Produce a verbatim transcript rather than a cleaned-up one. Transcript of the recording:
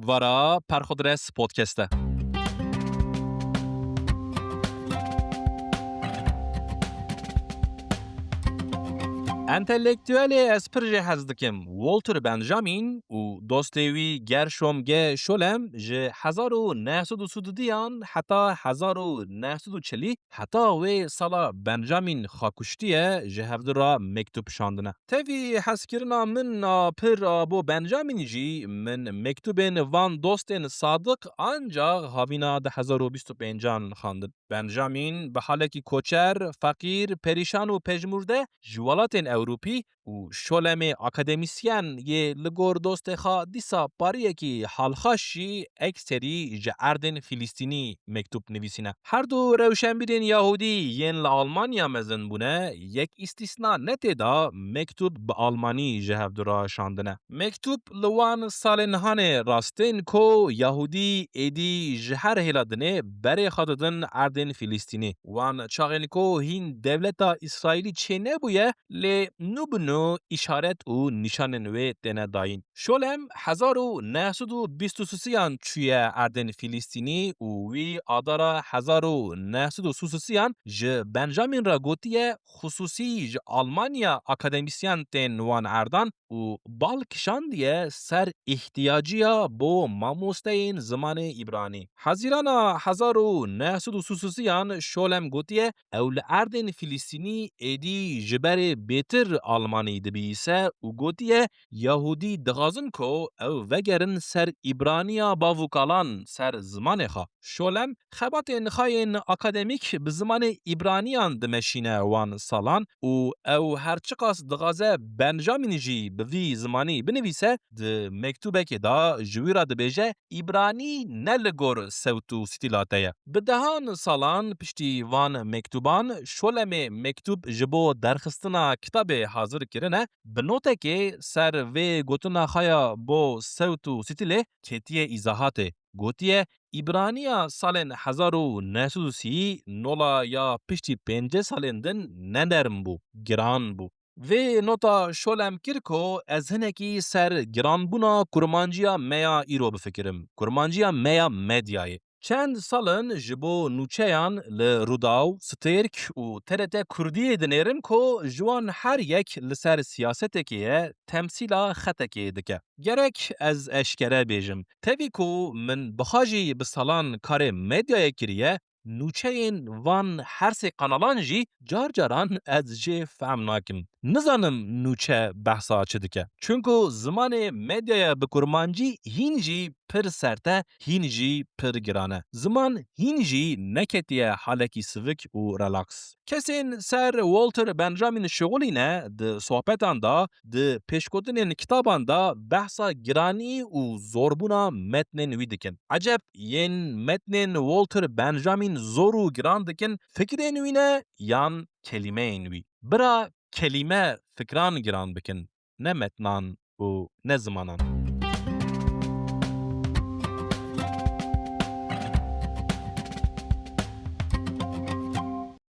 Vara Perxudres Podcast e. Entellektuelê ez pir jê hez dikim, Walter Benjamin û dostê wî Gershom G. Scholem ji hezar û neh sed û sî û duyan heta hezar û neh sed û çilî, heta wê sala Benjamin xwe kuştiye, ji hevdu re mektûb şandine. Tevî hezkirina min a pir a bo Benjamin jî, min mektûbên van dostên sadiq ancax havîna du hezar û bîst û pêncan xwendin. Benjamin bi halekî koçer, feqîr, perîşan û pejmûrde ji welatên Ewropî û Şolemê akademîsyen yê li gor dostê xwe dîsa pariyekî halxaş jî ekserî ji erdên Filistînî mektûb nivîsîne. Her du rewşenbîrên Yahûdî yên li Almanya mezin bûne, yek îstîsna ne tê de mektûb bi almanî ji hevdu re şandine. Mektûb li wan salên hanê rastên ku Yahûdî êdî ji her hêla dinê berê xwe didin erdên Filistînî. Wan çaxên ku hîn dewleta Îsraîlî çê nebûye, lê nû bi nû îşaret û nîşanên wê têne dayîn. Şolem hezar û neh sed û bîst û sisiyan çûye erdên Filistînî û wî adara hezar û neh sed û sî û sisiyan ji Benjamin re gotiye, xusûsî ji Almanya akademîsyen tên wan erdan û bal kişandiye ser îhtiyaciya bo mamosteyên zimanê îbranî. Hezîrana hezar û neh sed û sî û sisiyan Şolem gotiye, ew li erdên Filistînî êdî ji berê bêtir Almanî dibihîse û gotiye, Yahûdî dixwazin ku ew vegerin ser îbraniya bavûkalan, ser zimanê xwe. Şolem xebatên xwe yên akademîk bi zimanê îbraniyan dimeşîne wan salan û ew her çiqas dixwaze Benjamin jî bi vî zimanî binivîse, di mektûbekê de ji wî re dibêje, Îbranî ne li gor sewt û stîla te ye. Bi dehan salan piştî van mektûban, Şolemê mektûb ji bo derxistina kitabê hazir kirine, bi notekê ser vê gotina xwe ya bo sewt û stîlê ketiye îzahatê. Gotiye, Îbraniya salên hezar û neh sed û sî nola ya piştî pêncî salên din ne nerm bû, giran bû. Vê nota Şolem kir ku ez hinekî ser giranbûna kurmanciya me ya îro bifikirim, kurmanciya me ya medyayê. Çend sal in ji bo nûçeyan li Rûdaw, Stêrk û T R T Kurdiyê dinêrim ku ji wan her yek li ser siyasetekê ye, temsîla xetekê dike. Gerek ez eşkere bêjim, tevî ku min bi xwe jî bi salan karê medyayê kiriye, nûçeyên van her sê kanalan jî car caran ez jê fehm nakim. Nizanim nûçe behsa çi dike. Çunku zimanê medyaya bi kurmancî hîn jî pir sert e, hîn jî pir giran e. Ziman hîn jî neketiye halekî sivik û relax. Kesên ser Walter Benjamin şixulîne di sohbetan de, di pêşgotinên kitaban de behsa giranî û zorbûna metnên wî dikin. Eceb yên metnên Walter Benjamin zor û giran dikin, fikirên wî ne yan kelîmeyên wî? Bira kelîme fikran giran bikin, ne metnan û ne zimanan.